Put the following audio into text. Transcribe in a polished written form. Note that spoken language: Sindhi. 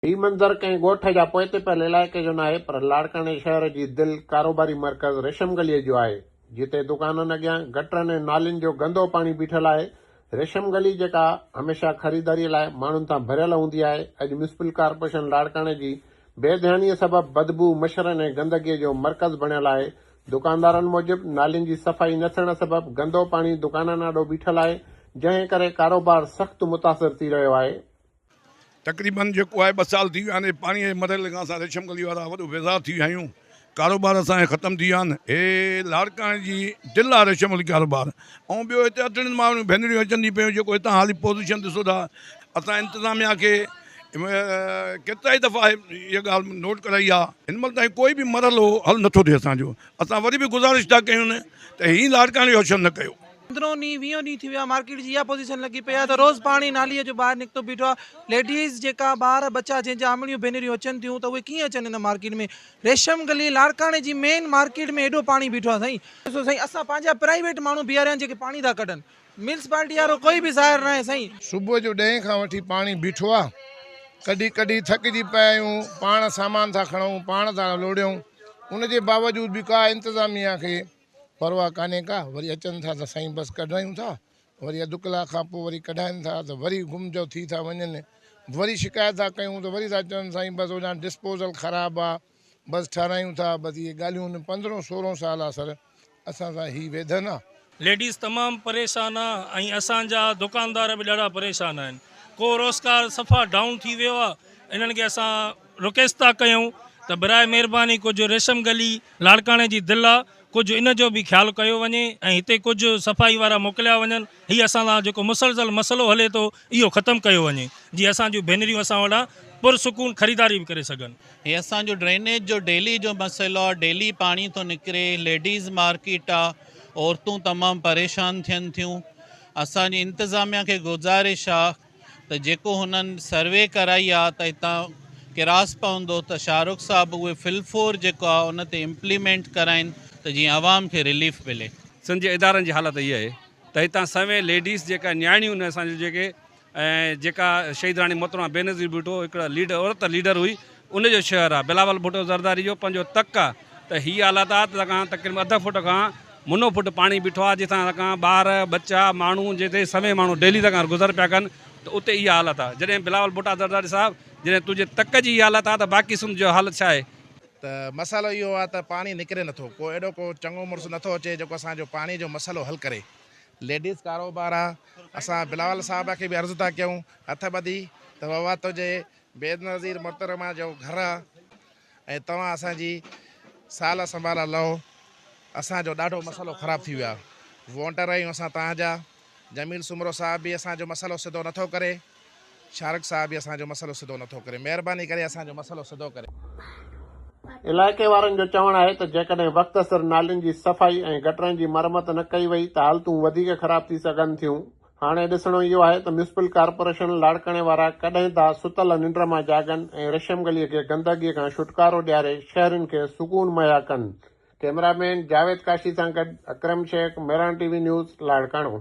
هي منظر ڪنهن ڳوٺ يا پوئتي پيل علائقي جو ناهي پر لاڙڪاڻي شهر جي دل ڪاروباري مرڪز ريشم گليء جو آهي، جتي دڪانن اڳيان گٽرن ۽ نالين جو گندو پاڻي بيٺل آهي. ريشم گلي جيڪا هميشه خريداريء لاء ماڻهن سان ڀريل هوندي آهي، اڄ ميونسپل ڪارپوريشن لاڙڪاڻي جي بي ڌيانيء سبب بدبوء، مڇرن ۽ گندگيء جو مرڪز بڻيل آهي. دڪاندارن موجب نالين جي صفائي نه ٿيڻ سبب گندو پاڻي دڪانن آڏو بيٺل آهي، جنهن ڪري ڪاروبار سخت متاثر ٿي رهيو آهي. تقريبن جيڪو آهي ٻه سال ٿي ويا آهن پاڻي جي مرحلي کان اسان ريشم گلي وارا وڏو بيزار ٿي ويا آهيون ڪاروبار اسان جا ختم ٿي ويا آهن هي لاڙڪاڻي جي دل آهي ريشم گلي ڪاروبار ۽ ٻيو هتي اٽڙين ماڻهو ڀينريون اچن ٿي پيون جيڪو هتان حالي پوزيشن ڏسو ٿا اسان انتظاميا کي ڪيترا ئي دفعا اها ڳالهه نوٽ ڪرائي آهي هن مهل تائين ڪوئي به مرحلو حل نٿو ٿئي اسان جو اسان وري به گذارش ٿا ڪيون ته هي لاڙڪاڻي جو حشر نه ڪيو. پندرهون ڏينهن ويهون ڏينهن ٿي ويو آهي مارڪيٽ جي اها پوزيشن لڳي پئي آهي ته روز پاڻي نالي جو ٻاهر نڪتو بيٺو آهي ليڊيز جيڪا ٻار ٻچا جنهن جا امڙيون ڀينريون اچن ٿيون ته اهي ڪيئن اچن هن مارڪيٽ ۾ ريشم گلي لاڙڪاڻي جي مين مارڪيٽ ۾ ايڏو پاڻي بيٺو آهي سائين ڏسو سائين اسان پنهنجا پرائيويٽ ماڻهو بيهاريا آهن جيڪي پاڻي ٿا ڪڍن ميونسپالٽي وارو ڪوئي به ظاهر ناهي سائين. صبح جو ڏهين کان وٺي پاڻي بيٺو آ ڪڍي ڪڍي ٿڪجي پيا آهيون پاڻ سامان ٿا کڻون پاڻ ٿا لوڙيون ان جي باوجود به ڪا انتظاميا کي پرواهه ڪانهي ڪا، وري اچن ٿا ته سائين بس ڪڍرايون ٿا، وري اڌ ڪلاڪ کان پوء وري ڪڍائين ٿا ته وري گم جو ٿي ٿا وڃن، وري شڪايت ٿا ڪيون ته وري ٿا چون سائين بس هوڏانهن ڊسپوزل خراب آ، بس ٺهرايون ٿا، بس اهي ڳالهيون هن پندرهون سورهون سال آ سر اسان سان هي ويڌن آ. ليڊيز تمام پريشان آ ۽ اسان جا دڪاندار به ڏاڍا پريشان آهن ڪو روزگار صفا ڊائون ٿي ويو آ انهن کي اسان رڪويسٽ ٿا ڪيون ته براء مهرباني ڪجهه ريشم گلي لاڙڪاڻي جي دل آ ڪجهه ان جو به خيال ڪيو وڃي ۽ هتي ڪجهه صفائي وارا موڪليا وڃن هي اسان سان جيڪو مسلسل مسئلو هلي ٿو اهو ختم ڪيو وڃي جيئن اسان جون ڀينريون اسان وٽان پرسڪون خريداري به ڪري سگهن. هي اسان جو ڊرينيج جو ڊيلي جو مسئلو آ ڊيلي پاڻي ٿو نڪري ليڊيز مارڪيٽ آ عورتون تمام پريشان ٿين ٿيون اسان جي انتظاميا کي گذارش آ ته جيڪو هنن سروي ڪرائي آ ته هتان ڪراس پوندو ته شاهه رخ صاحب اهي فل فور جيڪو آ ان تي امپليمينٽ ڪرائين ته جيئن عوام کي رليف ملي. سنڌ جي ادارن جي حالت اها آهي ته هتان سوين ليڊيز جيڪا نياڻيون آهن اسان جون جيڪي ۽ جيڪا شهيد راڻي محترمه بينظير ڀٽو هڪڙا ليڊر عورت ليڊر هئي ان جو شهر آهي بلاول ڀٽو زرداري جو پنهنجو تڪ آهي ته هي حالت آهي ته کان تقريبن اڌ فوٽ کان منو فوٽ پاڻي بيٺو آهي جتان کان ٻار ٻچا ماڻهو جتي سوين ماڻهو ڊيلي تڪان گذر پيا ڪن ته اتي اها حالت آهي جڏهن بلاول ڀٽا زرداري صاحب جڏهن تنهنجي تڪ جي اها حالت آهي ته باقي سنڌ جو حالت ڇا آهي. ته مسئلو اهو آهي ته پاڻي نڪري نٿو ڪو اهڙو ڪو چڱو مڙس نٿو اچي جيڪو اسان جو پاڻي جو مسئلو حل ڪري ليڊيز ڪاروبار آ اسان بلاول صاحب کي به عرض ٿا ڪيون هٿ ٻڌي ته بابا تنهنجي بينظير محترمه جو گهر آ ۽ توهان اسان جي سال سنڀال لهو اسان جو ڏاڍو مسئلو خراب ٿي ويو آ وونٽر آهيون اسان توهان جا جميل سومرو صاحب به اسان جو مسئلو سڌو نٿو ڪري شارق صاحب به اسان جو مسئلو سڌو نٿو ڪري مهرباني ڪري اسان جو مسئلو سڌو ڪري. علائقي وارن جو چوڻ آهي ته جيڪڏهن وقت سر نالين جي صفائي ۽ گٽرن جي مرمت نه ڪئي وئي ته حالتون وڌيڪ خراب ٿي سگهن ٿيون. هاڻي ڏسڻو اهو آهي ته ميونسپل ڪارپوريشن لاڙڪاڻي وارا ڪڏهن ٿا ستل ننڊ مان جاڳن ۽ ريشم گلي کي گندگي کان ڇوٽڪارو ڏياري شهرين کي سڪون مهيا ڪن. ڪئميرا مين جاويد ڪاشي سان گڏ Akram Shaikh, Mehran T V news, Larkana.